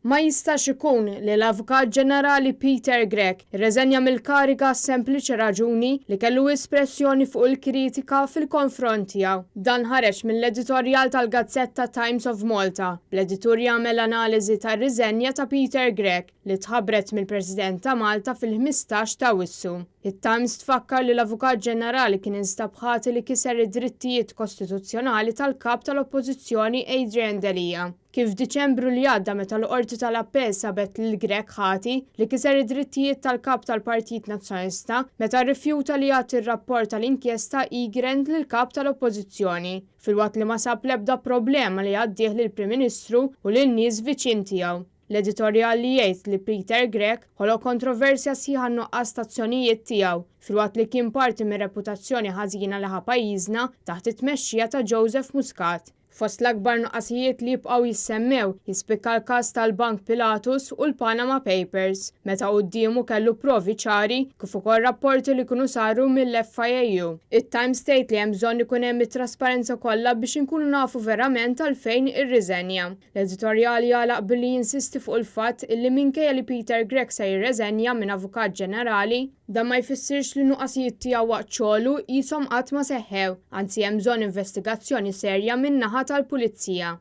Ma jistax ikun li l-Avukat Ġenerali Peter Grech irreżenja mill-kariga għas-sempliċi raġuni li kellu wisq pressjoni fuq il-kritika fil-konfront tiegħu. Dan ħareġ mill-editorjal tal-gazzetta Times of Malta, bl-editur jagħmel analiżi tar-riżenja ta' Peter Grech li tħabbret mill-President ta' Malta fil-15 t'Awwissu. It-Times tfakkar li l-Avukat Ġenerali kien instab ħati li kiser id-drittijiet kostituzzjonali tal-Kap tal-Oppożizzjoni Adrian Delia. Kif f'Diċembru li għadda meta l-Qorti tal-Appell sabet lil Grech ħati li kiser id-drittijiet tal-Kap tal-Partit Nazzjonalista meta rrifjuta li jagħti r-rapport tal-inkjesta Egrant lill-Kap tal-Oppożizzjoni, filwaqt li ma sab l-ebda problema li jgħaddih lill-Prim Ministru u lil nies viċin tiegħu. L-editorjal li jgħid li Peter Grech ħoloq kontroversja sħiħa għan-nuqqas t'azzjonijiet tiegħu, filwaqt li kien parti mir-reputazzjoni ħażina li ħa pajjiżna taħt it-tmexxija ta' Joseph Muscat. Fost l-akbar nuqqasijiet li jibqgħu jissemmew, jispikka l-każ tal-Bank Pilatus u l-Panama Papers, meta quddiemu kellu provi ċari kif ukoll rapporti li kienu saru mill-FIAU. It-Times tgħid li hemm bżonn ikun hemm it-trasparenza kollha biex inkunu nafu verament għalfejn irriżenja. L-editorjal jagħlaq billi jinsisti fuq il-fatt illi minkejja li Peter Grech se jirreżenja minn Avukat Ġenerali, Dan ma jfissirx li n-nuqqasijiet tiegħu waqt xogħlu qishom qatt ma seħħew, anzi hemm bżonn investigazzjoni serja min-naħa tal-Pulizija.